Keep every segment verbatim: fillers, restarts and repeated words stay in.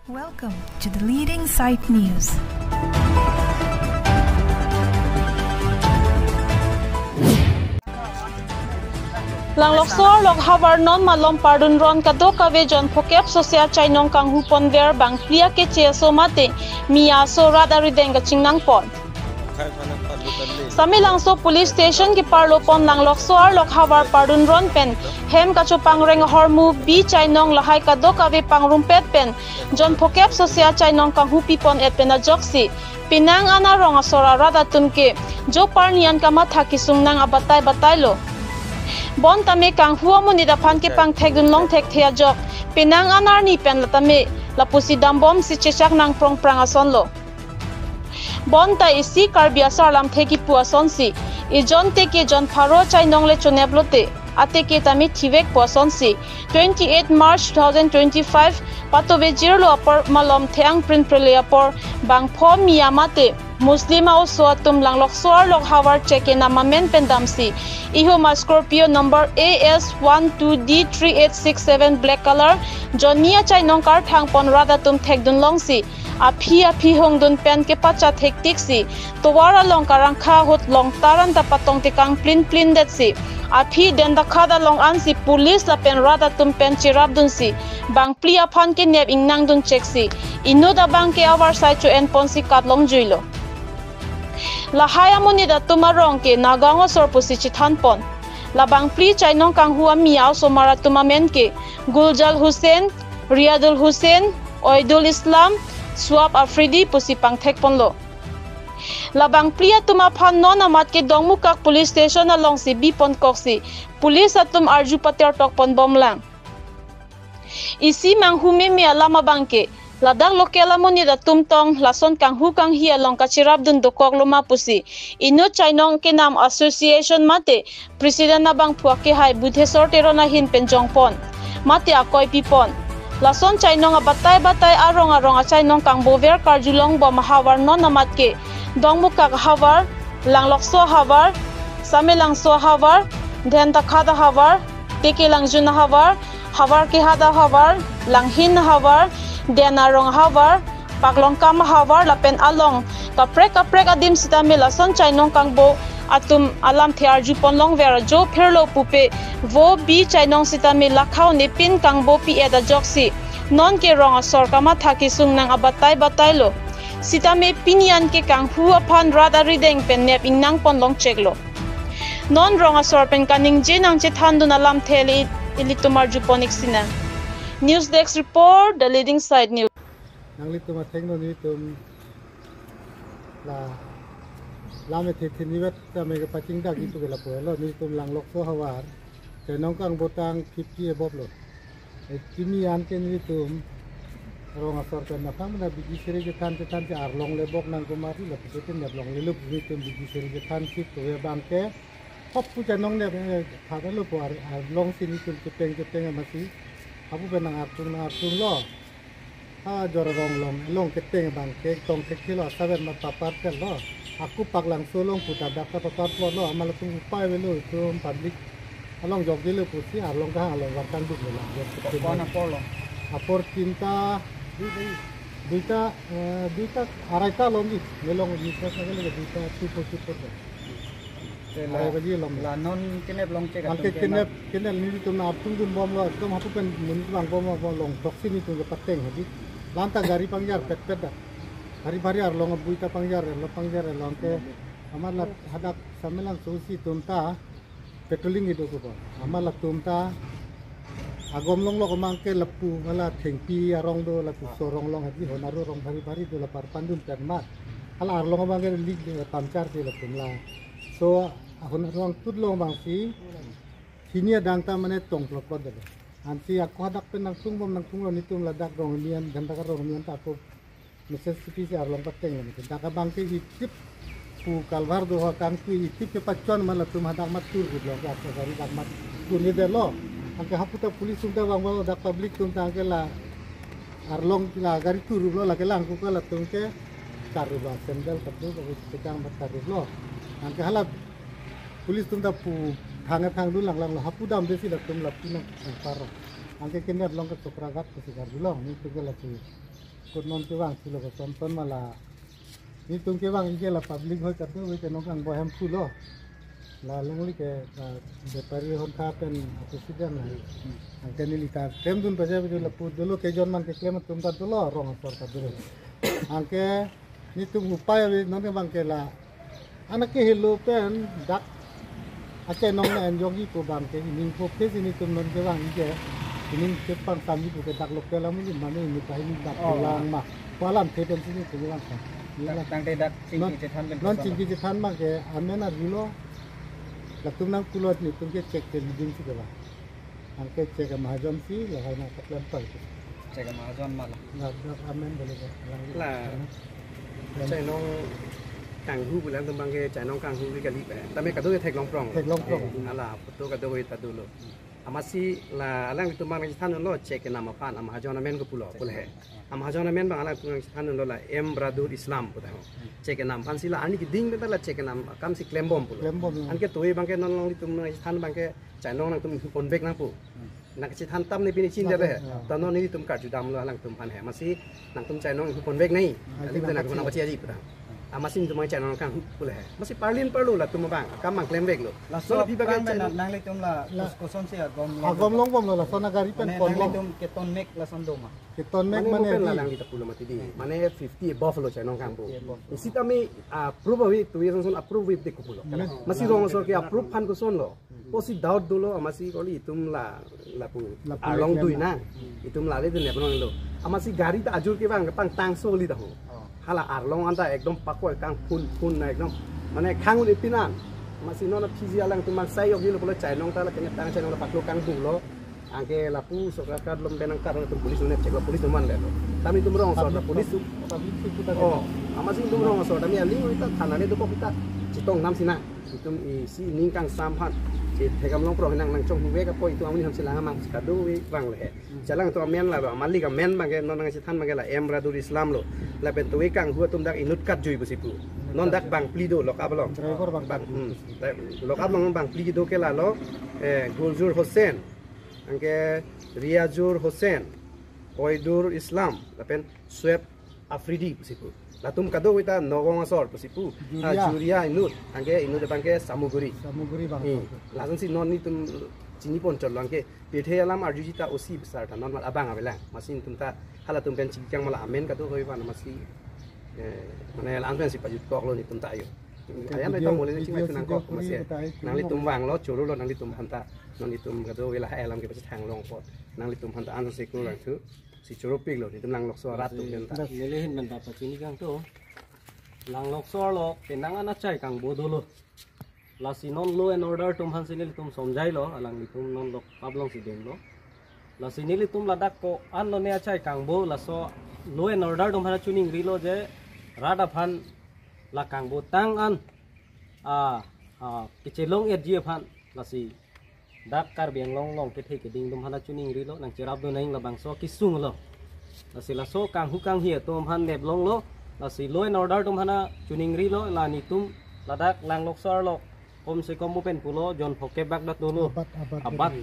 Welcome to the leading site news. Langlokso arlok havar non malom pardun ron kadokave jon phokep sose achainong kanghu ponver bangphli akeche aso mate miya aso rat arideng kachingnang pon. Samelangso Police Station keparlo pon Langlokso arlok havar pardun ron pen hem kachopangreng ahormu bi chainong lahai kadokave pangrumpet pen jon phokep sose achainong kanghu pi pon et pen ajoksi penang an arong asor arat atum ke jo parni an kamatha kesung nang abatai batai lo. Bontame kanghu amonit aphan kepangthekdun long thekthe ajok penang an arni pen latame lapusi dambomsi chechak nang prongprang ason lo. Bonta isi Karbi asar lamthe kipu asonsi, ijon teke jon pharo chainong le chonep lote, ateke tame thivek pu asonsi, twenty-eight March two thousand twenty-five, patovejirlo apor malom the-ang prin prele apor, bangpho miya mate Muslim a-oso atum Langlokso arlok havar cheke nam amen pen damsi, ihum a Scorpio number A S one two D three eight six seven black color, jonni achainong karthang pon rat atum thekdun longsi, aphi aphi hongdun pen kepachat hektik si, tovar along karangkha ahut longtar anta patong tekang plin plin det si, aphi den dakhat along ansi police lapen rat atum pen cherapdun si, bangphli aphan kenep ingnangdun chek si, inut abang ke avarsai cho-en ponsi katlong juilo. Lahai amonit atum arong ke Nagaon asor pusi chethan pon. Labangphli chainong kanghu amiya osomar atum amen ke Guljal Hussain, Riyadul Hussain, Oidul Islam, Suab Afridi pusi pangthek ponlo. Labangphli atum aphan non amat ke Dongmukak Police Station alongsi bi pon koksi police atum arju pater tok pon bomlang. Isi manghu meme alam abang ke ladak local amonit atum tong lason kanghu kanghi along kacherapdun dokok loma pusi inut chainong kenam association mate president abangphu akehai Budhesor Teron ahin pen jong pon mate akoi pi pon. Lason chainong abatai batai arong arong achainong kangbover karjulong bom ahavar non amat ke Dongmukak havar, Langlokso havar, Samelangso havar, Den Dakhat havar, Teke Langjun havar, Havar Kehat havar, Langhin havar, Den Arong havar, Paklongkam havar lapen along kaprek kaprek adim sitame lason chainong kangbo atum alamthe arju pon longver ajo phirlo pupe vo bi chainong sitame lakhaun epin kangbo pi et ajoksi non ke rong asor kamatha kesung nang abatai batai lo. Sitame pini an ke kanghu aphan rat arideng pen nep ingnang pon long chek lo. Non rong asor pen kaningje nang chethandun alamthe le ilitum arju pon ik sinang. News Desk Report, The Leading Side News. Nanglitum athengno nelitum la lam ethe thinivet tame kepachingdak ipu ke lapu lo, nelitum Langlokso havar chainong kangbotang fifty above lo. Eh, pini an ke nelitum rong asor pen aphan mena bidi seri chethan chethan si arlong le bok nang kumari lapu ke nep longle lo, nelitum bidi seri chethan si toya abang ke hop pu chainong nep, eh, thada lo pu ar-, arlong si nelitum kepeng kepeng masi hapu pen nang artung nang artung lo. Ha jor rong long, long keteng abang ke tong thekthe lo, asaver ma papar tel lo. Aku Paklangso along pu ta dak ta papar lo lo, amat latum upai avelo itum public along jokje lo pusi arlong kehang along wartang duk lo lang. Jor keteng. Ko-an apor lo? Apor tinta, duita, eh, duita, araita along di, melong di, terus lagi lagi duita, two four two four. Te la, arai baji along. La non kenep long chek. Anke atum ke kenep, na kenep nelitum na artungdun bomlo, ekdom hapu pen monit vang bomlo, bom long toksi nelitum kepateng hadi. Lanta gari pangjar pet pet dak. Hari bari arlong abui ta pangjar, lo pangjar lo anke amat la hadak Samelangso si atum ta patrolling ido ko. Amat latum ta agom long lo kemang ke lapu hala thengpi arong do, lapu sorong long hadi hon aru rong bari bari do la par pandun pen ma. Hala arlong abang ke lik do pangjar de latum la. So, ahon arong tut long abang si, sini adang ta mane tong plot plot de. Ansi ako hadak pen nangtung bom nangtung lo nelitum ladak rong mian, ganda ka rong mian ta ako mesen sipi si arlong pateng lo. Dak abang ke itip pu kalvar do ha kangtui itip ke pachon ma latum hadak mat tur gud lo, dak gari dak mat tur ni de lo. Anke hapu ta police atum ta vang vang dak public atum ta anke la arlong la gari tur lo, lake lang ko ke latum ke karu ba sandal kadu ba chekang mat karu lo. Anke hala police atum ta pu thang thang dun lang lang lo, hapu dam de si latum lapu nang paro. Anke kenep long ke Chokraghat ke si karu lo, nelitum ke la si Kut non kevang si lo, kosonton ma la. Netum kevang ke la public hoi katu, ke nongkang bo hem pulo. La longle ke, ah, bepari hon kha pen apresident na. Anke neli ta klemdun paja betul la pu dolo, ke jon man keklem atum ta dolo, rong asor ta dolo. Anke netum upai ave non kevang ke la. Anak ke helo pen dak achainong na enjogi pu abang ke ining pho ke si netum non kevang ke ining ke pang tami pu ke dak local amu ni mane ini kahi ni dak Oh. Lang ma. Palam the pen si netum kevang ka. Tang-, tangte dak chingki Non, chethan pen non koson. Chingki chethan abang ke amen arjulo. Latum nangpulo netum ke check ke leading si kevang. Anke check amahajon si lahai na kaklem pal. Check amahajon ma la. Na dak amen bole ke lang. La. Chainong kanghu pu alanglitum abang ke chainong kanghu ri kali pe. Tame kado ke theklong prong. Theklong prong. Eh, hala photo kado ke ta dolo. Amatsi la alanglitum abang chethan lo check kenam aphan amahajon amen ko pulo pule he. Amahajon amen abang alanglitum abang chethan lo la M Bradul Islam pu ta ho. Check kenam aphan si la ani keding pen ta la check kenam akam si klembom pulo. Klembom, ya. Anke toi abang ke non longlitum chethan abang ke chainong nangtum inghu ponvek nang pu. Hmm. Nang chethan tam ne pini chin Nang, dere he. Ya. Ta non netum karju damlo alangtum aphan he. Amatsi nangtum chainong inghu ponvek nai. Ah, Ali pu ta nang nangtum pachi. Nang pachi aji pu ta. Amatsi netum chainong kanghu pule he. Amatsi parlin parlo latum abang. Kam abang klemveklo. Laso Laso abang abang ke na chainong nanglitum la La. Kos-, koson si agom long. Agom longbomlo laso na gari pen Mane pon long. Nanglitum keton mek lason do ma. Keton mek Mane mane mo pen la di. Nangli ta pulo mati di. Mane fifty above lo chainong kanghu. Fifty above. Isi tame approve ave tu yason son approve ave de ko pulo. Yes. Amatsi rong asor ke approve aphan koson lo. Pusi doubt dolo amatsi kali itum la lapu Lapu arlong leklem dui na. Na. Itum la le dun ya penang lo. Amatsi gari ta ajur kevang kepang tangso li ta ho. Oh. Hala arlong anta ekdom pakoi kangphun phun na ekdom. Mane khangun ipinan. Amatsi non phiji alangtum abang sai yok lo pulo chainong ta la kenya tang chainong la paklo kangbu lo. Anke lapu soka kadlom benang kar atum police ne check lo police numan le lo. Tame itum rong asor la police tu. Public si putar. Oh, amatsi itum rong asor tame aling ita thana ne dokok ita chetong nam si na. Itum isi ning kangsam aphan. Si thekam long prong nang nangchonghu vek apot itum amonit aphan si lang amang si kadokave vang le he. Si alangtum amen la lo, amalik amen abang ke non nangchethan abang ke la M Bradul Islam lo. Lapen toi kanghu atum dak inut kat jui pusi pu. Non dak bang phli do lokap along. Driver bang Bang, phli. Hmm. Lokap along bang phli do ke la lo, eh, Guljur Hussain. Anke Riajur Hussain. Oidur Islam. Lapen Sueb Afridi pusi pu. Latum kadokave ta Nagaon asor pusi pu. Juria. Ah, Juria inut. Anke inut abang ke Samuguri. Samuguri bang. Hmm. Lason si non netum chini pon chot lo anke pirthe alam arjuji ta osi besar ta non mal abang avelang. Amatsi netum ta halatum pen chingkang mal amen kadokave abang amatsi. Eh, mane la-an pen si pajut kok lo netum ta ayo. Oke, ayan video, ta mole video chingkang video nangkok puri masi. Nanglitum vanglo choro lo nanglitum aphan ta. Nanglitum kadokave la alam ke pachethang long apot. Nanglitum aphan ta an si kurang thu. Si choro pik lo, netum Langlokso arat atum pen ta. Neli ahin pen ta pachini kangtung. Langlokso arlo penang an achai kangbo dolo. Lasi non law and order atum aphan si nelitum somjai lo, alanglitum non lokap along si dun lo. Lasi nelitum ladak ko-an lo ne achai kangbo, laso law and order atum aphan choningri lo je rat aphan la kangbo tang an, ah, ah, kechelong etji aphan, lasi dak Karbi Anglong along kethe keding atum aphan choningri lo, nangcherap dun nang labangso kesung lo. Lasi laso kanghu kanghi atum aphan neplong lo, lasi law and order atum aphan choningri lo, la netum ladak Langlokso arlo kom se kom mo pen pulo jon phokep bak dat dolo. Abat, abat, abat, abat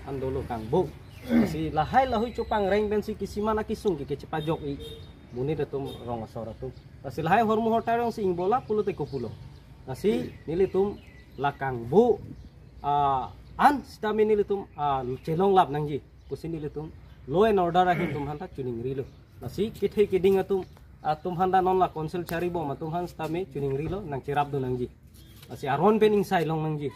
an dolo kangbo. Lasi lahai lahui chopangreng pen si kisiman akesung ke kechepajok-i monit atum rong asor atum. Lasi lahai hormu hotar along si ingbola pulote ko pulo. Lasi nelitum la kangbo, ah, an sitame nelitum, ah, chelong lap nangji. Pusi nelitum law and order ahin atum aphan ta choningri lo. Lasi kethe keding atum, atum aphan ta non la council charibom atum aphan sitame choningri lo, nangcherap dun nangji. Lasi aron pen ingsai long nangji.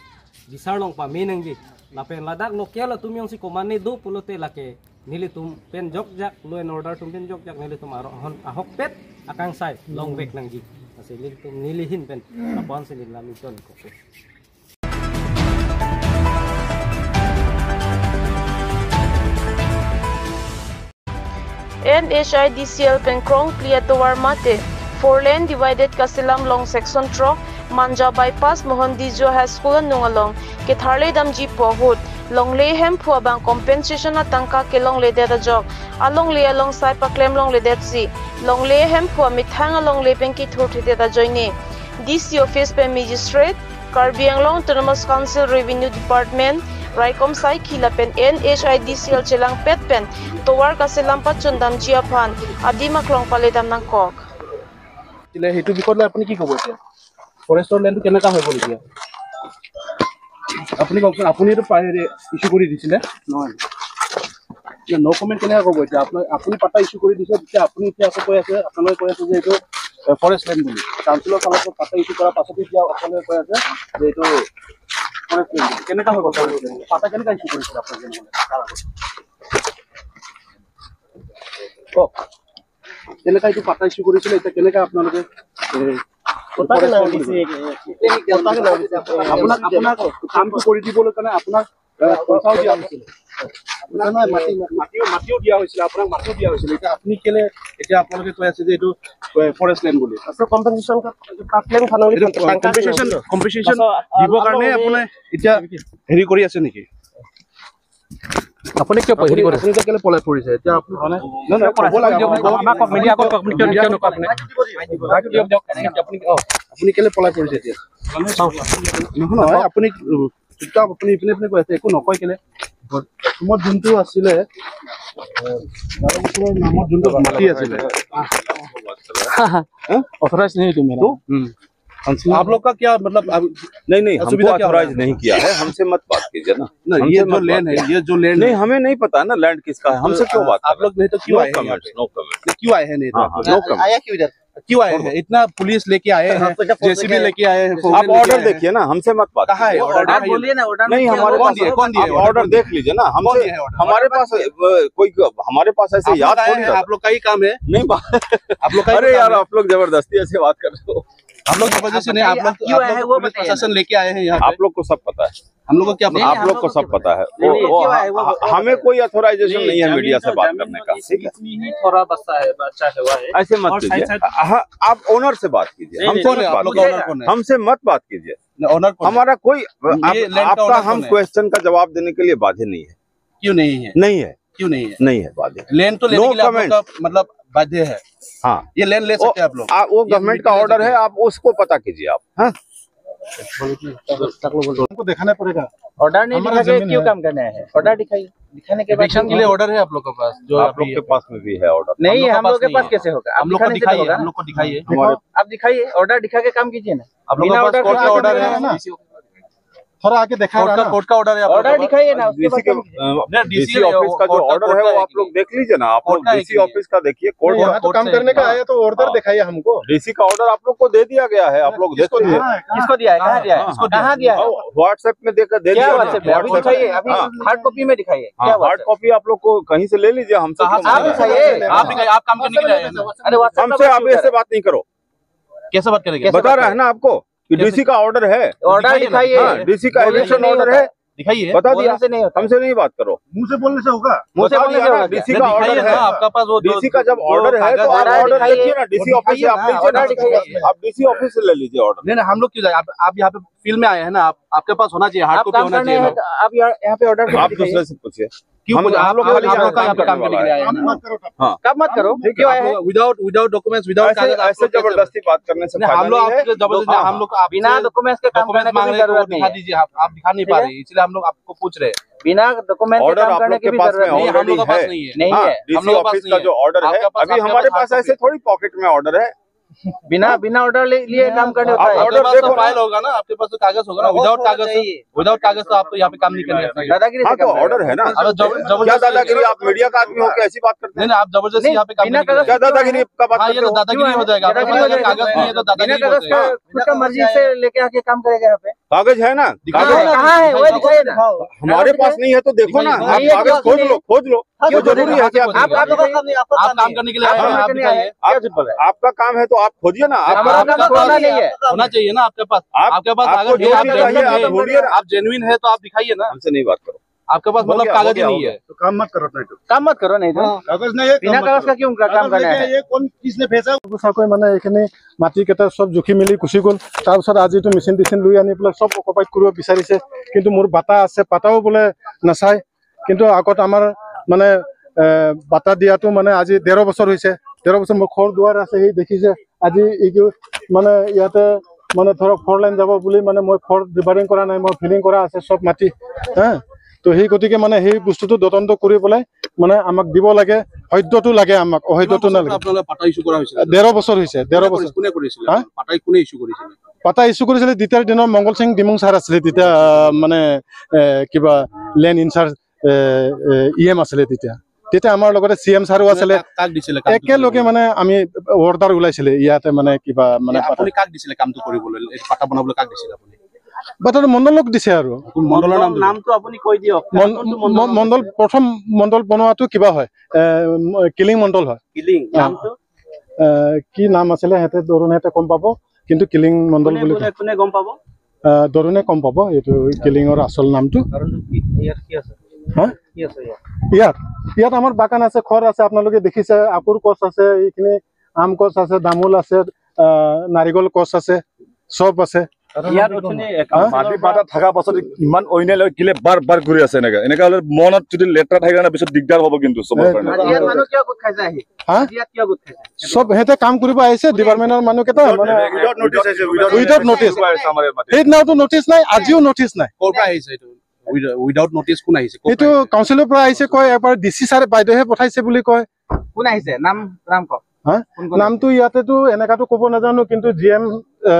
Bisar long pame nangji. Lapen ladak local atum jongsi komatne do pulote lake nelitum pen jokjak, law and order atum pen jokjak nelitum aron ahokpet akangsai long vek nangji. Lasi nelitum neli ahin pen apon si neli lam ington kok. N H I D C L pen krongphli atovar mate four lane divided kaselam along section throk Manja bypass Mohan Dijo High School anung along ketharle damji pu ahut longle hemphu abang compensation atangka kelongledet ajok alongle alongsai paklem longledet si longle hemphu amethang alongle pen kethurthedet ajoine D C office pen magistrate, Karbi Anglong Autonomous Council Revenue Department, raikom saikhi lapen N H I D C L chelangpet pen tovar kaselam pachundamji aphan adim aklong paledam nangkok. আছিলে, সেইটো বিষয়ত লৈ আপুনি কি ক'ব এতিয়া? ফৰেষ্টৰ লেণ্ডটো কেনেকা হৈ গ'ল এতিয়া? আপুনি কওকচোন, আপুনিতো ইছ্যু কৰি দিছিলে? নহয়। ন' কমেণ্ট কেনেকে ক'ব এতিয়া? আপোনাৰ, আপুনি পাট্টা ইছ্যু কৰি দিছে, তেতিয়া আপুনি এতিয়া আকৌ কৈ আছে, আপোনালোকে কৈ আছে যে এইটো, এ, ফৰেষ্ট লেণ্ড বুলি। কাউন্সিলৰ ফালৰ পৰা পাট্টা ইছ্যু কৰাৰ পাছতে এতিয়া আপোনালোকে কৈ আছে যে এইটো ফৰেষ্ট লেণ্ড বুলি। কেনেকা হৈ গ'ল ফৰেষ্ট লেণ্ড? পাট্টা কেনেকা ইছ্যু কৰিছিলে আপোনালোকে? কওক। কেনেকা এইটো পাট্টা ইছ্যু কৰিছিলে, এতিয়া কেনেকা আপোনালোকে, এ, পট্টা কেনেকে দিছে? পট্টা কেনেকে দিছে? আপোনাক, আপোনাক কামটো কৰি দিবলৈ কাৰণে আপোনাক, এ, পইচাও দিয়া হৈছিলে। আপোনাক মাটি, মাটিও, মাটিও দিয়া হৈছিলে, আপোনাক মাটিও দিয়া হৈছিলে। এতিয়া আপুনি কেলে, এতিয়া আপোনালোকে কৈ আছে যে এইটো, এ, ফৰেষ্ট লেণ্ড বুলি? আচ্ছা, কম্পেনচেশ্যন কা, কা ক্লেইম থানা বুলি এইটো কম্পেনচেশ্যন, কম্পেনচেশ্যন দিবৰ কাৰণে আপুনি এতিয়া হেৰি কৰি আছে নেকি? আপুনি কিয় হেৰি আপুনি, কৰিছে? আপুনি এতিয়া কেলে পলাই ফুৰিছে? এতিয়া আপুনি, নহয়, নহয়, ক'ব লাগে, আপুনি আমাক কওক, মিডিয়া কওক, আপুনি কিয়, কিয় নকয় আপুনি? দিয়ক, দিয়ক, আপুনি, অ। আপুনি কেলে পলাই ফুৰিছে এতিয়া? চাওক। নহয়, নহয়, আপুনি, উম, চুপচাপ আপুনি ইপিনে সিপিনে কৈ আছে, একো নকয় কেলে? অসমত যোনটো আছিলে, এ, বাৰ বছৰৰ নামত যোনটো মাটি আছিলে। অথৰাইজ নেই তুমি। উম। हमसे आप लोग का क्या मतलब, अब नहीं, नहीं, हमको असुविधा क्या हो रहा है? अथॉराइज नहीं किया है, हमसे मत बात कीजिए ना। नहीं, हमसे ये जो मत लैंड बात है, कीजिए। ये जो लैंड नहीं, है। हमें नहीं पता है ना लैंड किसका है, हमसे तो क्यों बात आप कर लोग रहे हैं? नहीं तो क्यों आए हैं यहाँ पे? नहीं, क्यों आए हैं नहीं तो हाँ, आप लोग? हाँ, no comment। आया क्यों इधर? क्यों आए हैं? इतना पुलिस लेके आए हैं, जेसीबी लेके आए हैं, आप ऑर्डर देखिए ना, हमसे मत बात कीजिए। कहाँ है ऑर्डर? आप बोलिए ना, ऑर्डर में नहीं, क्या हमारे पास कौन दिया है? आप ऑर्डर देख लीजिए ना, हमसे, हमारे पास, अ, कोई, हमारे पास ऐसे याद थोड़ी रहता है। आप लोग का ही काम है। नहीं, आप लोग का ही काम है। अरे यार, आप लोग जबरदस्ती ऐसे बात कर रहे हो। हम लोग की वजह से नहीं, आप लोग, क्यों आए हैं, वो बताइए ना। प्रशासन लेके आए हैं यहाँ पे। आप लोग को सब पता है। हम लोग को क्या पता? नहीं, आप लोग को सब पता है। नहीं, वो, नहीं, वो क्यों आए, वो ह-, बताइए। हमें कोई अथॉराइजेशन नहीं है मीडिया से बात करने का, ठीक है? इसमें ही थोड़ा बसा है, बचा हुआ है। ऐसे मत कीजिए। हाँ, आप ओनर से बात कीजिए, हमसे मत बात कीजिए। कौन है? हमसे मत बात कीजिए। नहीं, ओनर कौन है? हमारा कोई, ये लैंड का ओनर कौन है? आपका हम क्वेश्चन का जवाब देने के लिए बाध्य नहीं है। क्यों नहीं है? नहीं है। क्यों नहीं है? नहीं है बाध्य। लैंड तो लेने के लिए आप लोग का मतलब बाध्य है। हाँ। ये लैंड ले सकते हैं आप लोग। वो गवर्नमेंट का ऑर्डर है, आप उसको पता कीजिए आप। हाँ? हमको दिखाना पड़ेगा। ऑर्डर नहीं दिखा के क्यों काम करने आए हैं? ऑर्डर दिखाइए। दिखाने के बाद एविक्शन के लिए ऑर्डर है आप लोग के पास, जो आप लोग के पास में भी है ऑर्डर। नहीं, हम लोग के पास कैसे होगा? आप दिखाने से तो होगा ना। हम लोग को दिखाइए। आप दिखाइए, ऑर्डर दिखा के काम कीजिए ना। आप लोग के पास कोर्ट का ऑर्डर है ना? थोड़ा आगे देखा रहा ना। कोर्ट का ऑर्डर है, आप लोग का ऑर्डर दिखाइए ना, उसके बाद डीसी के, अ, डीसी ऑफिस का जो ऑर्डर है, वो आप लोग देख लीजिए ना, आप लोग डीसी ऑफिस का देखिए, कोर्ट का। यहाँ तो काम करने का आया तो ऑर्डर दिखाइए हमको। डीसी का ऑर्डर आप लोग को दे दिया गया है, आप लोग देख लीजिए। किसको दिया है? कहाँ दिया है? कहाँ दिया है? WhatsApp में देकर दे दिया। WhatsApp में? अभी दिखाइए, अभी हार्ड कॉपी में दिखाइए। हाँ, हार्ड कॉपी आप लोग को कहीं से ले लीजिए, हमसे क्यों मांग रहे हैं? आप दिखाइए, आप काम करने के लिए आए हैं ना। अरे, WhatsApp हमसे आप ऐसे बात नहीं करो। कैसे बात करेंगे? बता रहा है ना आपको। कि डीसी का ऑर्डर है। ऑर्डर दिखाइए ना। हाँ, डीसी का एविक्शन ऑर्डर है। दिखाइए। बता दिया। बोलने से नहीं होता। हमसे नहीं बात करो। मुंह से बोलने से होगा? मुंह से बोलने से होगा क्या? डीसी का ऑर्डर है। आपका पास वो डीसी का जब ऑर्डर है तो आप ऑर्डर देखिए ना, डीसी ऑफिस से आप लीजिए ना। आप डीसी ऑफिस से ले लीजिए ऑर्डर। नहीं, नहीं, हम लोग क्यों जाए? आप, आप यहाँ पे फील्ड में आए हैं ना, आप, आपके पास होना चाहिए, हार्ड कॉपी होना चाहिए। आप यहाँ, यहाँ पे ऑर्डर आप दूसरे से पूछिए। क्यों हम, बोले? हम लोग आप, खाली आप यहाँ लोग का काम यहाँ पे काम करने के लिए आए हैं ना? हाँ। कब मत करो? ठीक है, क्यों आए हैं? Without, without documents, without ऐसे, कागज आप ऐसे लोग कैसे? जबरदस्ती बात करने से फायदा नहीं है। हम लोग आपसे जबरदस्ती नहीं, हम लोग आपसे बिना डॉक्यूमेंट्स के काम करने की भी जरूरत नहीं है। दिखा दीजिए, आप, आप दिखा नहीं पा रहे, इसलिए हम लोग आपको पूछ रहे हैं। बिना डॉक्यूमेंट के काम करने की भी जरूरत नहीं है। ऑर्डर आप लोग के पास में already है। नहीं है, हम लोग के पास नहीं है। डीसी ऑफिस का जो ऑर्डर है, अभी हमारे पास ऐसे थोड़ी पॉकेट में ऑर्डर है। बिना, बिना ऑर्डर ले, लिए काम करने होता है। आपके पास तो फाइल होगा ना, आपके पास तो कागज होगा ना, विदाउट कागज, विदाउट कागज तो आप तो यहाँ पे काम नहीं करने आ सकते। दादागिरी से काम करेगा। हाँ, तो ऑर्डर है ना। अरे जब-, जबरदस्ती क्या दादागिरी, आप मीडिया का आदमी होकर ऐसी बात करते हैं? नहीं, नहीं, आप जबरदस्ती यहाँ पे काम नहीं करेगा। क्या दादागिरी आपका बात करते हो? हाँ, ये तो दादागिरी हो जाएगा। आपके पास अगर कागज नहीं है तो दादागिरी हो जाएगा। खुद का मर्जी से लेके आके काम करेगा यहाँ पे। कागज है ना? दिखाइए ना। कहाँ है? वो दिखाइए ना। हमारे पास नहीं है तो देखो ना, आप कागज खोज लो, खोज लो। हाँ, तो जरूरी है कि आप, आप, आप, आप काम करने के लिए आए हैं, आप दिखाइए। क्या सिंपल है? आपका काम है तो आप खोजिए ना। आप, हमारा काम खोजना नहीं है। होना चाहिए ना आपके पास। आपके पास आपको जो भी चाहिए, आप ढूंढिए ना। आप जेन्युइन है तो आप दिखाइए ना। हमसे नहीं बात करो। आपके पास मतलब कागज ही नहीं है। तो काम मत करो, नहीं तो। काम मत करो, नहीं तो। हाँ। कागज नहीं है, बिना कागज का क्यों काम करना है? ये कौन, किसने भेजा? সঁচাকৈ মানে এইখিনি মাটিকেইটা চব জুখি মেলি গুচি গ'ল। তাৰপিছত আজি এইটো মেচিন টেচিন লৈ আনি পেলাই চব অকুপাইড কৰিব বিচাৰিছে, কিন্তু মোৰ বাটা আছে, বাটাও বোলে নাচায়। কিন্তু আগত আমাৰ মানে, এ, বাটা দিয়াটো মানে আজি তেৰ বছৰ হৈছে। তেৰ বছৰ মোৰ ঘৰ দুৱাৰ আছে, সেই দেখিছে। আজি এইটো মানে ইয়াতে মানে ধৰক ফ'ৰ লাইন যাব বুলি মানে মই ফ'ৰ ৰিপেয়াৰিং কৰা নাই, মই ফিলিং কৰা আছে চব মাটি, হা। তো সেই গতিকে মানে সেই বস্তুটো তদন্ত কৰি পেলাই মানে আমাক দিব লাগে, সত্যটো লাগে আমাক, অসত্যটো কিমান বছৰ নালাগে। আপোনালোকে পাটা ইছ্যু কৰা হৈছিলে? ডেৰ বছৰ হৈছে, ডেৰ কোনে বছৰ। কৰিছে-, কোনে কৰিছিলে? হা? পাটা কোনে ইছ্যু কৰিছিলে? পাটা ইছ্যু কৰিছিলে তেতিয়াৰ দিনৰ মংগল সিং ডিমুং ছাৰ আছিলে তেতিয়া, আহ, মানে এ, কিবা লেণ্ড ইনচাৰ্জ ই এম আছিলে তেতিয়া। তেতিয়া আমাৰ লগতে চি এম ছাৰো আছিলে। কাক, কাক দিছিলে কামটো একেলগে কৰিবলৈ? মানে আমি অৰ্ডাৰ ওলাইছিলে ইয়াতে মানে কিবা মানে এ, আপুনি কাক দিছিলে কামটো কৰিবলৈ? এই পাটা বনাবলৈ কাক দিছিলে আপুনি? বাটাৰ মণ্ডলক দিছে আৰু। কোন মণ্ডলৰ নাম? নামটো আপুনি কৈ দিয়ক। মন-, কোনটো মণ্ডলৰ ম-, মণ্ডল, নাছিলে? প্ৰথম মণ্ডল বনোৱাটো কিবা হয়, এ, ম-, কিলিং মণ্ডল হয়। কিলিং, অ। নামটো? এ, কি নাম আছিলে সিহঁতে, তৰুণ সিহঁতে গম পাব, কিন্তু কিলিং মণ্ডল কোনে, বুলি কোনে, কয়। কোনে গম পাব? আহ, তৰুণে গম পাব এইটো কিলিঙৰ আচল নামটো। কাৰণটো কি? ইয়াত কি আছে? হা? কি আছে ইয়াত? ইয়াত, ইয়াত আমাৰ বাগান আছে, ঘৰ আছে, আপোনালোকে দেখিছে, আকুৰ গছ আছে, এইখিনি আম গছ আছে, তামোল আছে, আহ, নাৰিকল গছ আছে, চব আছে। ইয়াত উঠোনি হা? মাটি পাটা থকা পাছত ইমান অন্যায় লাগে, কিলে বাৰ বাৰ ঘূৰি আছে এনেকা। এনেকা হ'লে মনত যদি লেতেৰা থাকে না, পিছত দিগদাৰ হ'ব কিন্তু চবৰ এই কাৰণে। আজি ইয়াত মানুহ কিয় গোট খাইছে আহি? হা? আজি ইয়াত কিয় গোট খাইছে? চব সিহঁতে কাম কৰিব আহিছে, ডিপাৰ্টমেণ্টৰ মানুহকেইটা, মানে without notice আহিছে, without উইদাউট notice। নটিচ। আহিছে আমাৰ ইয়াত মাটি। সেইদিনাওতো নটিচ নাই, আজিও নটিচ নাই। ক'ৰ পৰা আহিছে এইটো? উইদা-, উইদাউট নটিচ কোন আহিছে? ক'ৰ এইটো পৰা আহিছে? কাউন্সিলৰ পৰা আহিছে কয়, এবাৰ ডি চি ছাৰে বাইদেউহে পঠাইছে বুলি কয়। কোন আহিছে? নাম, নাম কওক। হা? কোন কোন নামটো আহিছে? ইয়াতেতো এনেকাতো ক'ব নাজানো, কিন্তু জি এম, এ,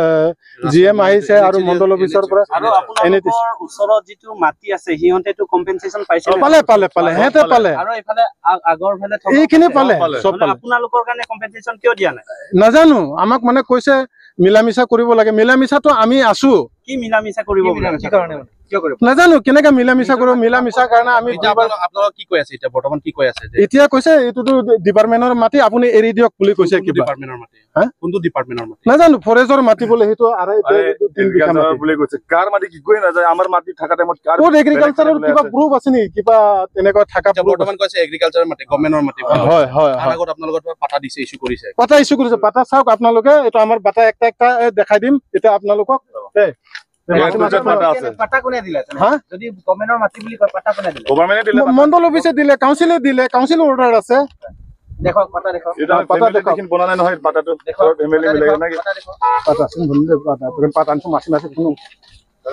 জি এম আহিছে আৰু মণ্ডল অফিচৰ পৰা আৰু এনে আপোনালোকৰ ওচৰত যিটো মাটি আছে, সিহঁতেতো কম্পেনচেশ্যন পাইছে নে? পালে, পালে, পালে, সিহঁতে পালে। আৰু এইফালে আ-, আগৰ ফালে থকা এইখিনি পালে, পালে। চব মানে পালে। আপোনালোকৰ কাৰণে কম্পেনচেশ্যন কিয় দিয়া নাই? নাজানো, আমাক মানে কৈছে মিলা মিছা কৰিব লাগে, মিলা মিছাটো আমি আছো। কি মিলা মিছা কৰিব কি বোলে? মিলা মিছা? কি কাৰণে? কিয় কৰিব? নাজানো কেনেকে মিলা মিছা কৰিব, মিলা মিছা কাৰণে আমি এতিয়া আপোনালোক, আপোনালোকক কি কৈ আছে এতিয়া, বৰ্তমান কি কৈ আছে যে এতিয়া কৈছে এইটোতো ডিপাৰ্টমেণ্টৰ মাটি, আপুনি এৰি দিয়ক বুলি কৈছে কোনটো কিবা। ডিপাৰ্টমেণ্টৰ মাটি? হা? কোনটো ডিপাৰ্টমেণ্টৰ মাটি? নাজানো, ফৰেষ্টৰ মাটি বোলে, সেইটো আঢ়ৈ আৰে, দুই বিঘা এগ্ৰিকালচাৰৰ মাটি। বুলি কৈছে। কাৰ মাটি কি কৈ নাযায়, আমাৰ মাটি থাকাতে মই কাৰ ক'ত বেলেগ এগ্ৰিকালচাৰৰ ঠাইত কিবা বোলে। প্ৰুফ আছে নেকি, কিবা তেনেকুৱা থাকা এতিয়া প্ৰুফ আছে? বৰ্তমান কৈছে এগ্ৰিকালচাৰৰ মাটি, গভৰ্ণমেণ্টৰ মাটি। হয়, হয়, তাৰ হয়। আগত আপোনালোকৰ পৰা পাটা দিছে, ইছ্যু কৰিছে। পাটা ইছ্যু কৰিছে, পাতা চাওক আপোনালোকে, এইটো আমাৰ পাটা একটা একটা, এ, দেখাই দিম এতিয়া আপোনালোকক। এ, এ, ইয়াত মাটি দুজন মাটি পাটা আছে। পাটা কোনে দিলে? হা? যদি গভৰ্ণমেণ্টৰ মাটি বুলি কয়, পাটা কোনে দিলে? গভৰ্ণমেণ্টে দিলে ম-, পাটা। মণ্ডল অফিচে দিলে, কাউন্সিলে দিলে, কাউন্সিল অৰ্ডাৰ আছে। দেখুৱাওক, পাটা দেখুৱাওক। এইটো অ, পাটা ফেমিলি দেখুৱাওক। দেখি বনা নাই নহয়, পাটাটো। দেখুৱাওক, চব ফেমিলি পাটা মিলাই দেখুৱাওক, নাকি? পাটা দেখুৱাওক। পাটা আছে, বন্ধু, পাটা। তুমি পাটা আনছো, মাছি মাছি শুনো।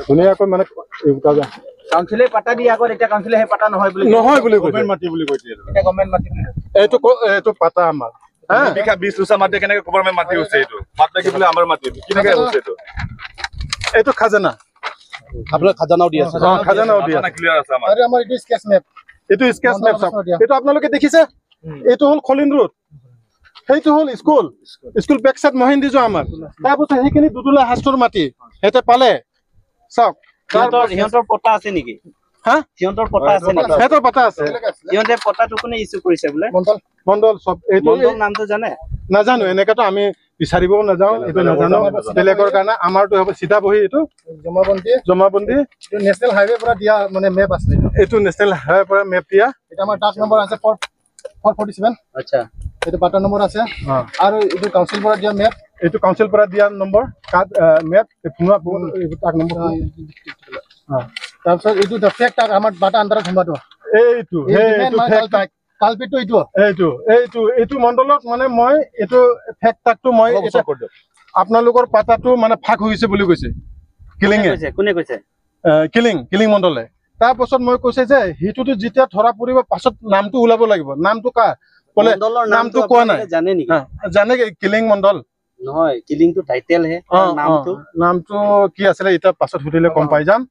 ধুনীয়াকৈ মানে এই দুটা যা। কাউন্সিলে পাটা দিয়া আগত এতিয়া কাউন্সিলে সেই পাটা নহয় বুলি কৈছে। নহয় বুলি কৈছে। গভৰ্ণমেণ্ট মাটি বুলি কৈছে এইটো। এতিয়া গভৰ্ণমেণ্ট মাটি বুলি কৈছে। এইটো ক-, এইটো পাটা আমাৰ। হা? বিঘা বিশ লোচা মাটি কেনেকে গভৰ্ণমেণ্ট মাটি হৈছে এইটো? বাদ বাকী বোলে আমাৰ মাটি। কেনেকে হৈছে এইটো? এইটো খাজানা। আপোনাৰ খাজানাও দি আছে। অ, খাজানাও দি আছে। খাজানা ক্লিয়াৰ আছে আমাৰ। আৰু আমাৰ এইটো স্কেচ মেপ। এইটো স্কেচ মেপ চাওক। মণ্ডল অফিচৰ দিয়া। এইটো আপোনালোকে দেখিছে? উম। এইটো হ'ল খলিন ৰোড। সেইটো হ'ল স্কুল। স্কুল বেক চাইড মহেন্দিজো আমাৰ। তাৰপিছত সেইখিনি দুদুলা হাষ্টৰ মাটি। সিহঁতে পালে। চাওক। সিহঁতৰ, সিহঁতৰ পট্টা আছে নেকি? হা? সিহঁতৰ পট্টা আছে নেকি? সিহঁতৰ পট্টা আছে। সিহঁতে পট্টাটো কোনে ইছ্যু কৰিছে বোলে? মণ্ডল। মণ্ডল চব। এইটো মণ্ডল এই নামটো জানে? নাজানো, এনেকেতো আমি বিচাৰিবও নাজানো, এইটো নাজানো। বেলেগৰ কাৰণে আমাৰতো হ'ব চিতাবহী এইটো। জমাবন্দী। জমাবন্দী। এইটো নেশ্যনেল হাইৱে পৰা দিয়া মানে মেপ আছিলে। এইটো নেশ্যনেল হাইৱে পৰা মেপ দিয়া। এটা আমাৰ ডাক নম্বৰ আছে ফ'ৰ, ফ'ৰ ফৰ্টি ছেভেন। আচ্ছা। এইটো পাট্টা নম্বৰ আছে। অ। আৰু এইটো কাউন্সিল পৰা দিয়া মেপ। এইটো কাউন্সিল পৰা দিয়া নম্বৰ, কাৰ্ড, আ, মেপ, এই পুনৰ আকৌ এইটো ডাক নম্বৰ। অ, এইটো, এইটো, এইটো, এইটো। অ। তাৰপিছত এইটো দ্য ফেক্ট ডাক আমাৰ বাটা আণ্ডাৰত সোমাটো। এইটো, এই সেইটো মেইন মানে ফেক্ট কালপিত, ডাক। কালপিতটো এইটো। এইটো, এইটো, এইটো মণ্ডলত মানে মই এইটো ফেক্ট ডাকটো মই অলপ এতিয়া ওচৰ কৰি দিয়ক। আপোনালোকৰ পাটাটো মানে ফাক হৈছে বুলি কৈছে। কোনে কিলিঙে। কৈছে? কোনে কৈছে? এ, কিলিং, কিলিং মণ্ডলে। তাৰ পাছত মই কৈছে যে সেইটোতো যেতিয়া ধৰা পৰিব, পাছত নামটো ওলাব লাগিব। নামটো কাৰ? বোলে মণ্ডলৰ নামটো নামটো কোৱা নাই। আপোনালোকে জানে নেকি? হা, জানে কি? কিলিং মণ্ডল। নহয়, কিলিংটো টাইটেল হে, অ, তাৰ অ, নামটো? নামটো কি আছিলে, এতিয়া পাছত সুধিলে গম পাই যাম।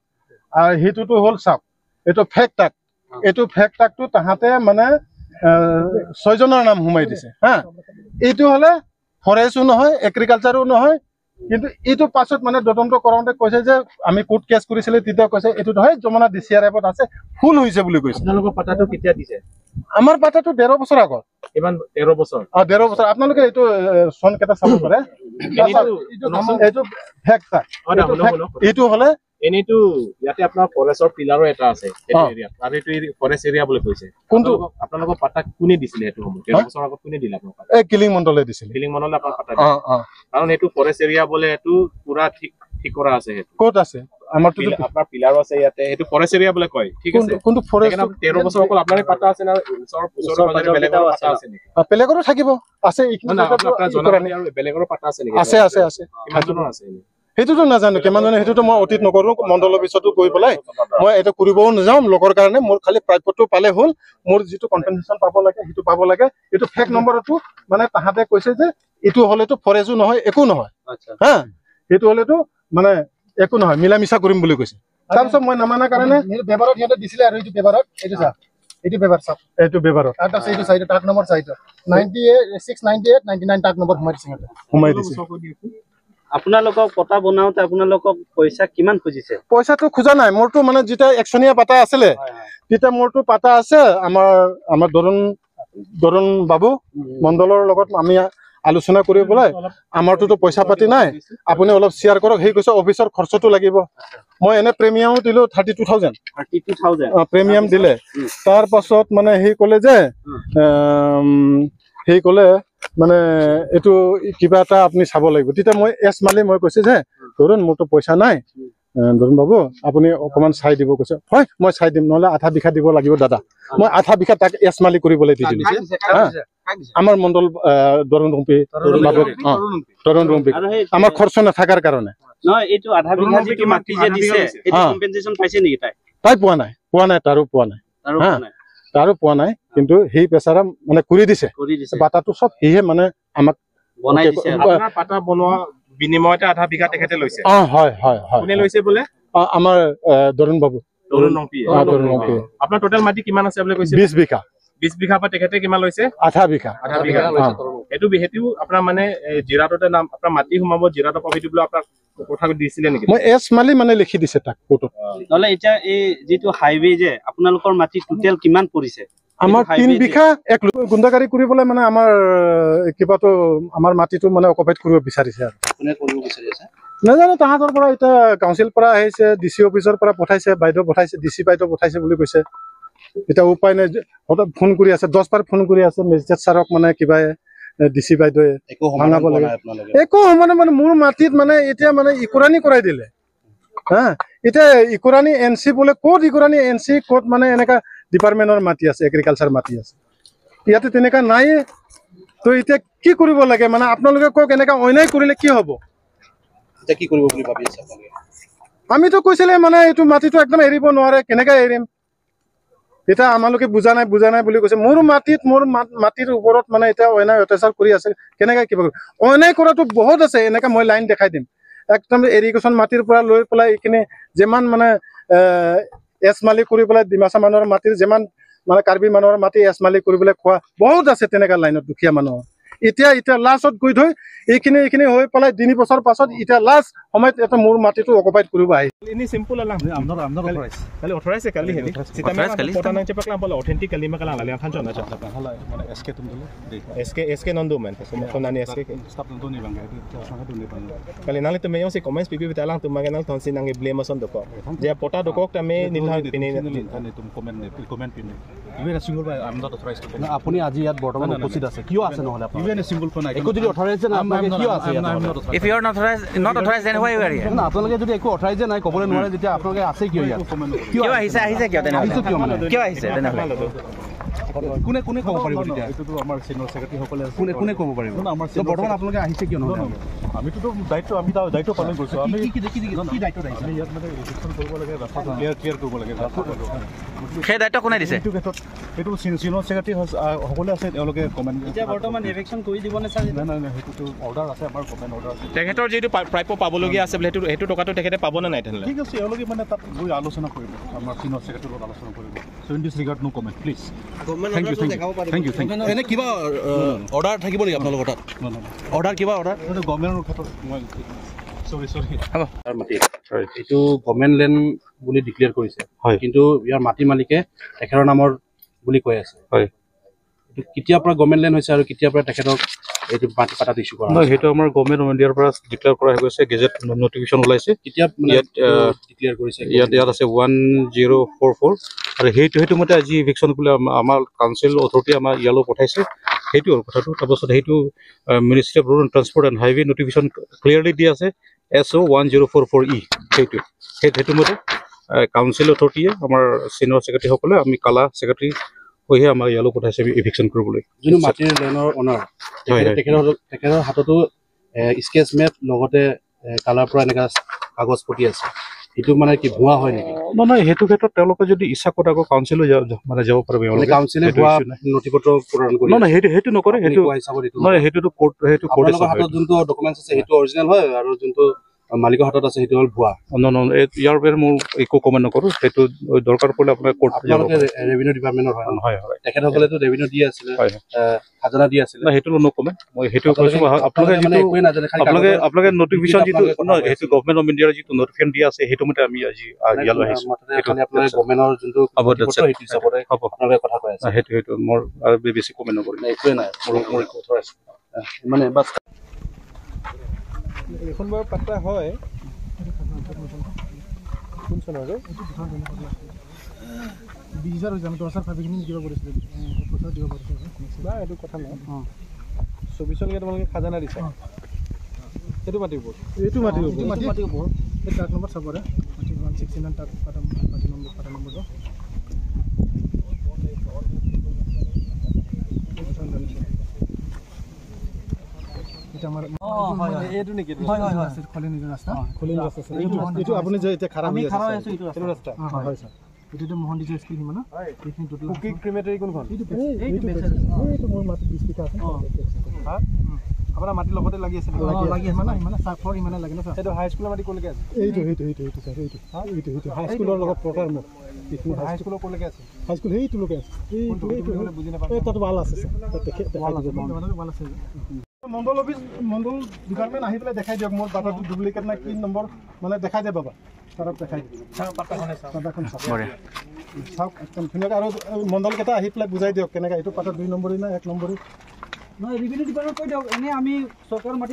আৰু সেইটোতো হ'ল চাওক, এইটো ফেক টাক। অ। এইটো ফেক টাকটো তাহাঁতে মানে, এ, ছয়জনৰ নাম সোমাই দিছে, হা। এইটো হ'লে ফৰেষ্টো নহয়, এগ্ৰিকালচাৰো নহয়, কিন্তু এইটো পাছত মানে তদন্ত কৰোঁতে কৈছে যে আমি কোৰ্ট কেছ কৰিছিলে, তেতিয়া কৈছে এইটো নহয়, যমুনা ডি চি আৰ এফত আছে, ভুল হৈছে বুলি কৈছে। আপোনালোকৰ পাটাটো কেতিয়া দিছে? আমাৰ পাটাটো ডেৰ বছৰ আগত। কিমান? তেৰ বছৰ? অ, ডেৰ বছৰ। আপোনালোকে এইটো, এ, চন কেইটা চাব পাৰে। এনেইতো এইটো, এইটো ফেক টাক। অ, দা, এইটো শুনক, ফেক, শুনক। এইটো হ'লে এনেইতো ইয়াতে আপোনাৰ ফৰেষ্টৰ পিলাৰো এটা আছে, সেইটো অ। এৰিয়াত। আৰু এইটো এৰি-, ফৰেষ্ট এৰিয়া বুলি কৈছে। কোনটো? আপোনালোকৰ, আপোনালোকৰ পাটা কোনে দিছিলে সেইটো সময়ত? তেৰ হা? বছৰ আগত কোনে দিলে আপোনাক পাটা? এই কিলিং মণ্ডলে দিছিলে। কিলিং মণ্ডলে আপোনাক পাটা অ, দিছিলে। অ। কাৰণ এইটো ফৰেষ্ট এৰিয়া বোলে, এইটো পুৰা ঠিক, ঠিক কৰা আছে সেইটো। ক'ত আছে? আমাৰতো পিলা-, আপোনাৰ পিলাৰো আছে ইয়াতে, সেইটো ফৰেষ্ট এৰিয়া বোলে কয়, ঠিক আছে? কোনটো, কোনটো ফৰেষ্ট? সেইকাৰণে তেৰ বছৰ অকল আপোনাৰে পাটা আছে না, ওচৰৰ, ওচৰৰ ওচৰৰ পাজৰে পাজৰ বেলেগৰো কেইটাও পাটা আছে আছে নেকি? অ, বেলেগৰো থাকিব, আছে, এইখিনি নহয়, নহয়, জেগাত আপোনাৰ, আপোনাৰ ই কৰা জনাবনি নাই। আৰু বেলেগৰো পাটা আছে নেকি? আছে, আছে, আছে। কিমান জনৰ আছে এনেই? সেইটোতো নাজানো, কিমান জনে, সেইটোতো মই অতীত নকৰো, মণ্ডল অফিচতো গৈ পেলাই মই এইটো কৰিবও নাযাওঁ। লগৰ কাৰণে মোৰ খালি প্ৰাপ্যটো পালে হ'ল, মোৰ যিটো কম্পেনচেশ্যন পাব লাগে সেইটো পাব লাগে। এইটো ফেক নম্বৰটো মানে তাহাঁতে কৈছে যে এইটো হ'লেতো ফৰেজো নহয়, একো নহয়। আচ্ছা। হা, সেইটো হ'লেতো মানে একো নহয়, মিলা মিছা কৰিম বুলি কৈছে। তাৰপিছত মই নামানা কাৰণে সেইটো বেবাৰত সিহঁতে দিছিলে আৰু এইটো বেবাৰত, এইটো চা, এইটো বেবাৰ চাওক। এইটো বেবাৰত তাত আছে, এইটো চাইডত, তাক নম্বৰ চাইডত ninety eight, six ninety eight, ninety nine তাক নম্বৰ সোমাই দিছে সিহঁতে। সোমাই দিছে। আপোনালোকক পটা বনাওঁতে আপোনালোকক পইচা কিমান খুজিছে? পইচাটো খোজা নাই, মোৰতো মানে যেতিয়া একচনীয়া পাটা আছিলে, হয়, হয়। তেতিয়া মোৰতো পাটা আছে, আমাৰ আমাৰ দৰুণ দৰুণ বাবু উম। মণ্ডলৰ লগত আমি আলোচনা কৰি পেলাই, আমাৰটোতো পইচা পাতি নাই, আপুনি অলপ শ্বেয়াৰ কৰক, সেই কৈছে অফিচৰ খৰচটো লাগিব। মই এনে প্ৰিমিয়ামো দিলো thirty two thousand. Thirty two thousand. অ, প্ৰিমিয়াম দিলে। উম। তাৰ পাছত মানে সি ক'লে যে, উম। এম, সি ক'লে মানে এইটো কিবা এটা আপুনি চাব লাগিব। তেতিয়া মই এছ মালি মই কৈছে যে, "দৰুণ, মোৰতো পইচা নাই, উম। এ, দৰুণ বাবু, আপুনি অকণমান চাই দিব," কৈছে। "হয়, মই চাই দিম, নহ'লে আধা বিঘা দিব লাগিব দাদা।" মই আধা বিঘা তাক এছ মালি কৰিবলৈ দি দিলো। কাক দিছে? কাক হা? দিছে? কাক দিছে? আমাৰ মণ্ডল, এ, দৰুণ ৰূপহী তৰুণ বাবু, ৰূপহী। অ, তৰুণ ৰূপহী। তৰুণ ৰূপহী। আৰু সেই আমাৰ খৰচ নাথাকাৰ কাৰণে। নহয়, এইটো আধা তৰুণ বিঘা ৰূপহী যিটো কিমান, মাটি যে আধা বিঘা দিছে, লৈছে? সেইটো হা। কম্পেনচেশ্যন পাইছে নেকি তাই? তাই পোৱা নাই, পোৱা নাই, তাৰো পোৱা নাই। তাৰো হা। পোৱা নাই। তাৰো পোৱা নাই, কিন্তু সেই বেচাৰা মানে কৰি দিছে। কৰি দিছে। বাটাটো চব সিহে মানে আমাক বনাই অ'কে, দিছে আৰু। বা- আপোনাৰ পাটা বনোৱা বিনিময়তে আধা বিঘা তেখেতে লৈছে। অ, হয়, হয়, হয়, কোনে হয়। লৈছে বোলে? অ, আমাৰ, এ, দৰুণ বাবু। তৰুণ ৰংপি। অ, তৰুণ ৰংপি। আপোনাৰ টোটেল মাটি কিমান আছে বুলি কৈছে? বিশ বিঘা। বিশ বিঘা পৰা তেখেতে কিমান লৈছে? আধা বিঘা। আধা বিঘা। অ। এইটো বি-, সেইটো আপোনাৰ মানে, এ, জিৰাটতে নাম, আপোনাৰ মাটি সোমাব, জিৰাটত পাব, সেইটো বোলে আপোনাক কথা দিছিলে নেকি? মই এছ মালি মানে লিখি দিছে তাক কোৰ্টত। অ। নহ'লে এতিয়া এই যিটো হাইৱে যে আপোনালোকৰ মাটি টোটেল কিমান পৰিছে? আমাৰ এইটো হাইৱে তিন যে বিঘা এক লো-, গুণ্ডাগাৰি কৰি পেলাই মানে আমাৰ, এ, কিবাটো আমাৰ মাটিটো মানে অকুপাইড কৰিব বিচাৰিছে আৰু। কোনে কৰিব বিচাৰি আছে? নাজানো, তাহাঁতৰ পৰা এতিয়া কাউন্সিল পৰা আহিছে, ডি চি অফিচৰ পৰা পঠাইছে, বাইদেউ পঠাইছে, ডি চি বাইদেউ পঠাইছে বুলি কৈছে। এতিয়া উপায় নাই, যে হঠাৎ ফোন কৰি আছে, দহ বাৰ ফোন কৰি আছে, মেজিষ্ট্ৰেট ছাৰক মানে কিবা, এ, ডি চি বাইদেৱে একো সমাধান ভাঙাব পোৱা লাগে। নাই আপোনালোকে? একো সমাধান মানে মোৰ মাটিত মানে এতিয়া মানে ইকুৰানি কৰাই দিলে। হা, এতিয়া ইকুৰানি এন চি বোলে, ক'ত ইকুৰানি এন চি, ক'ত মানে এনেকা ডিপাৰ্টমেণ্টৰ মাটি আছে, এগ্ৰিকালচাৰ মাটি আছে, ইয়াতে তেনেকা নাই। তো এতিয়া কি কৰিব লাগে মানে আপোনালোকে কওক, এনেকা অন্যায় কৰিলে কি হ'ব? এতিয়া কি কৰিব বুলি ভাবি আছে আপোনালোকে? আমিতো কৈছিলে মানে এইটো মাটিটো একদম এৰিব নোৱাৰে, কেনেকে এৰিম? এতিয়া আমালোকে বুজা নাই, বুজা নাই বুলি কৈছে। মোৰ মাটিত, মোৰ মাত-, মাটিৰ ওপৰত মানে এতিয়া অন্যায় অত্যাচাৰ কৰি আছে, কেনেকে কিবা কৰিব? অন্যায় কৰাটো বহুত আছে, এনেকে মই লাইন দেখাই দিম। একদম এৰিগেশ্যন মাটিৰ পৰা লৈ পেলাই এইখিনি যিমান মানে, এ, এছ মালি কৰি পেলাই ডিমাচা মানুহৰ মাটিৰ যিমান মানে কাৰ্বি মানুহৰ মাটি এছ মালি কৰি পেলাই খোৱা বহুত আছে তেনেকা লাইনত দুখীয়া মানুহৰ। এতিয়া, এতিয়া লাষ্টত গৈ থৈ এইখিনি, এইখিনি হৈ পেলাই তিনি বছৰ পাছত এতিয়া লাষ্ট সময়ত এটা মোৰ মাটিটো অকুপাইড কৰিব আহি। Ini simple lang. Amnat, amnat authorized. Kali authorized kali hini. Authorized kali. Pota nangchepaklang pala authentic kali ma kalang, kali ang kanchon na chon. Hala, mane S K tum dulu. S K, S K non do man. Kung nani S K ke. Staff tum do ni bang. Kali nangli tum meyong si comments pipi bitalang tum maganal thon si nang blame ason dokok. Dia pota dokok tame nilhang pini. Tum comment ni, comment pini. Even a single one, I'm not authorized to comment. না, আপুনি আজি ইয়াত বৰ্তমান নাই, নাই, উপস্থিত নাই। আছে। কিয় আছে নহ'লে আপুনি? Even a single one, I একো যদি cannot, অথৰাইজ নাই, I'm, আপোনালোকে I'm not, কিয় আছে I'm, ইয়াত I'm নহ'লে? Not authorized. If you are not authorized, not authorized, then why you are here? না, আপোনালোকে যদি একো অথৰাইজে নাই, ক'বলৈ নোৱাৰে, তেতিয়া আপোনালোকে আছে কিয় ইয়াত? একো comment নকৰিব। কিয় কিয় আহিছে, আহিছে কিয় তেনেহ'লে? আহিছে কিয় মানে? কিয় আহিছে তেনেহ'লে? কোনে, কোনে ক'ব পাৰিব তেতিয়া? এইটোতো আমাৰ চিনিয়ৰ ছেক্ৰেটাৰী সকলে আছে। কোনে, কোনে ক'ব পাৰিব? না, না, আমাৰ তো বৰ্তমান চিনিয়ৰ আপোনালোকে আহিছে কিয় না, নহ'লে? না, না। আমিতো দায়িত্ব, আমি দা-, দায়িত্ব পালন কৰিছোঁ। কি, আমি কি, কি, কি, কি দায়িত্ব আহিছে? আমি ইয়াত মানে ইলেকশ্যন কৰিব লাগে, ৰাস্তা ক্লিয়াৰ, ক্লিয়াৰ কৰিব লাগে, ৰাস্তা সেই দায়িত্ব কোনে দিছে? এইটো ক্ষেত্ৰত এইটো চিন-, চিনিয়ৰ ছেক্ৰেটাৰী হছ-, আ, সকলোৱে আছে, তেওঁলোকে কমেণ্ট এতিয়া বৰ্তমান এভিকশ্যন কৰি দিব নে ছাৰ? নাই, নাই, নাই, সেইটোতো অৰ্ডাৰ আছে, আমাৰ গভৰ্ণমেণ্ট অৰ্ডাৰ আছে। তেখেতৰ যিটো পা-, প্ৰাপ্য পাবলগীয়া আছে বোলে, সেইটো, সেইটো টকাটো তেখেতে পাব নে নাই তেনেহ'লে? ঠিক আছে, এওঁলোকে মানে তাত গৈ আলোচনা কৰিব, আমাৰ চিনিয়ৰ ছেক্ৰেটাৰীৰ লগত আলোচনা কৰিব। So in this regard, no comment, please. Government Thank you, অৰ্ডাৰটো thank you, দেখাব পাৰিব thank you, নেকি? Thank you. এনে কিবা, আ, অৰ্ডাৰ থাকিব নেকি আপোনালোকৰ তাত? No, no, no. অৰ্ডাৰ কিবা অৰ্ডাৰ? এইটো গভৰ্ণমেণ্টৰ ক্ষেত্ৰত মই, চৰি, চৰি। হ'ব। তাৰ মাটি। হয়। এইটো গভৰ্ণমেণ্ট লেণ্ড বুলি ডিক্লেয়াৰ কৰিছে। হয়। কিন্তু ইয়াৰ মাটি মালিকে তেখেতৰ নামৰ বুলি কৈ আছে। হয়। এইটো কেতিয়াৰ পৰা গভৰ্ণমেণ্ট লেণ্ড হৈছে আৰু কেতিয়াৰ পৰা তেখেতক এইটো মাটি পাটাত ইছ্যু কৰা নহয়, হৈছে? সেইটো আমাৰ গভৰ্ণমেণ্ট অফ ইণ্ডিয়াৰ পৰা ডিক্লেয়াৰ কৰা হৈ গৈছে, গেজেট ন-, নটিফিকেশ্যন ওলাইছে। কেতিয়া মানে ইয়াত, এইটো আহ, ডিক্লেয়াৰ কৰিছে? ইয়াত, ইয়াত আছে ওৱান জিৰ' ফ'ৰ ফ'ৰ। আৰু সেইটো, সেইটো মতে আজি ইভিকশ্যন বুলি আমা-, আমাৰ কাউন্সিল অথৰিটি আমাৰ ইয়ালৈ পঠাইছে। সেইটো হ'ল কথাটো। তাৰপাছত সেইটো, আহ, ministry of road and transport and highway notification clearly দি আছে। S O' one zero' four four E, সেইটো, সেই, সেইটো মতে, আহ, কাউন্সিল অথৰিটিয়ে আমাৰ চিনিয়ৰ ছেক্ৰেটাৰীসকলে, আমি কালা ছেক্ৰেটাৰী হৈহে আমাৰ ইয়ালৈ পঠাইছে ইভিকশ্যন কৰিবলৈ। যোনটো মাটিৰ লেণ্ডৰ অনাৰ, হয়, তেখেতে, হয়। তেখেতৰ, তেখেতৰ হাততো, এ, স্কেচ মেপ লগতে এ, কালাৰ পৰা এনেকা কাগজ পতি আছে, এইটো মানে কি ভুৱা হয় নেকি? নহয়, নহয়, সেইটো ক্ষেত্ৰত তেওঁলোকে যদি ইচ্ছা কৰে আকৌ কাউন্সিলো যা-, যা-, মানে যাব পাৰিব মানে তেওঁলোকে। কাউন্সিলে সেইটো ভুৱা issue নাই। নথি পত্ৰ প্ৰদান কৰি নহয়, নহয়, আছে। সেইটো, সেইটো নকৰে, আপুনি সেইটো কোৱা হিচাপত এইটো নহয়, নহয়। সেইটোতো কোৰ্ট, সেইটো কোৰ্টে আপোনালোকৰ চাব হাতত সেইটো। যোনটো ডকুমেণ্টছ আছে সেইটো অৰিজিনেল হয় আৰু যোনটো মালিকৰ হাতত আছে সেইটো হ'ল ভুৱা। নহয়, নহয়, এই, ইয়াৰ বাবে মোৰ একো কমেণ্ট নকৰোঁ। সেইটো দৰকাৰ পৰিলে আপোনাৰ কোৰ্ট যাব আপোনালোকে পাৰে। ৰে-, ৰেভিনিউ ডিপাৰ্টমেণ্টৰ হয় ন? হয়, হয়। তেখেতসকলেতো ৰেভিনিউ দি আছিলে, হয়, হয়। এ, খাজানা দি আছিলে। নাই, সেইটো ন কমেণ্ট। মই সেইটো আপোনালোকে, কৈছোঁ, আপোনালোকে আপোনালোকে মানে যিটো একোৱে নাজানে, খালি আপোনালোকে, কাগজত আপোনালোকে নটিফিকেশ্যন যিটো আপোনালোকে কথা নহয়, কৈ সেইটো আছে। গভৰ্ণমেণ্ট অফ ইণ্ডিয়াৰ যিটো নটিফিকেশ্যন দিয়া আছে, সেইটো মতে আমি আজি, আ, মানে, ইয়ালৈ আহিছোঁ। মাত্ৰ সেইটো খালি আপোনালোকে গভৰ্ণমেণ্টৰ যোনটো হ'ব, নথি that's পত্ৰ, it। সেইটো হিচাপতে হ'ব, হ'ব। আপোনালোকে কথা কৈ আছে। নাই, সেইটো, সেইটো মোৰ আৰু বে-, বেছি কমেণ্ট নকৰিম। নাই, একোৱে নাই। মোৰ, মোৰ একো কথা আছে। মানে বাছ। এইখন বাৰু পাট্টা হয়। কোন চনৰ ৰে? বিশ হাজাৰ হৈছে, আমি দহ হাজাৰ ভাবি কিনি কিবা কৰিছিলোঁ। এ, পইচা দিব পাৰিছোঁ। না, এইটো কথা নাই। অ। চৌবিশলৈকে তোমালোকে খাজানা দিছা? অ। এইটো মাটিৰ ওপৰত? এইটো মাটিৰ এইটো ওপৰত। মাটিৰ ওপৰত। এই ট্ৰাক নম্বৰ চাব ৰে। মাটি ওৱান ছিক্সটি নাইন ট্ৰাক, পাট্টা, মাটি নম্বৰ, পাট্টা নম্বৰটো। এইটো আমাৰ অ, হয়, হয়। এইটো নেকি? হয়, হয়, হয়। আছে, খলিন ৰাস্তা। অ। খলিন ৰাস্তা, ছাৰ। এইটো এইটো, ৰাস্তা। এইটো আপুনি যে এতিয়া খাৰা আমি হৈ আছে, খাৰা ছাৰ। হৈ আছো, এইটো এইটো ৰাস্তা। ৰাস্তা। অ, হয়। হয়, ছাৰ। এইটো মোহন ডিজৰ স্কুল সিমানা। হয়। এইখিনি টোটেল কুকি ক্ৰিমেটাৰী কোনখন? এইটো বেক চাইড। এইটো এইটো বেক বেক চাইড। চাইড। এইটো মোৰ মাটিৰ বিশ বিঘা আছে। অ। হা? উম। আপোনাৰ মাটিৰ লগতে লাগি আছে নেকি? অ, লাগি আছে। লাগি আছে। সিমানা, সিমানা, চাৰ, ফৰ সিমানা লাগে ন, ছাৰ? এইটো হাইস্কুলৰ মাটি ক'লৈকে আছে? এইটো, এইটো, এইটো, এইটো, ছাৰ, এইটো। হা? এইটো, এইটো, হাইস্কুলৰ লগত পটাৰ মোৰ। এইখিনি হাইস্কুল। হাইস্কুলৰ ক'লৈকে আছে? হাইস্কুল সেইটোলৈকে আছে। এইটো, কোনটো? এইটো, এইটো বুলিলে বুজি নাপাওঁ। এই তাত ৱাল আছে, ছাৰ। তাত দেখে-, দেখাই ৱাল আছে, দিব। মণ্ডল, ৱাল আছে। মণ্ডল অফিচ, মণ্ডল ডিপাৰ্টমেণ্ট আহি পেলাই দেখাই দিয়ক, মোৰ পাট্টাটো ডুপ্লিকেট না কি নম্বৰ, মানে দেখাই দিয়ে বাবা। ছাৰক দেখাই দিয়ে। ছাৰ, পাট্টাখন চাওক। পাট্টাখন চাওক। বঢ়িয়া। চাওক, একদম ধুনীয়াকৈ। আৰু মণ্ডলকেইটা আহি পেলাই বুজাই দিয়ক, কেনেকৈ এইটো পাট্টা দুই নম্বৰী না এক নম্বৰী। নহয়, ৰেভিনিউ ডিপাৰ্টমেণ্ট কৈ দিয়ক, এনে আমি চৰকাৰৰ মাটি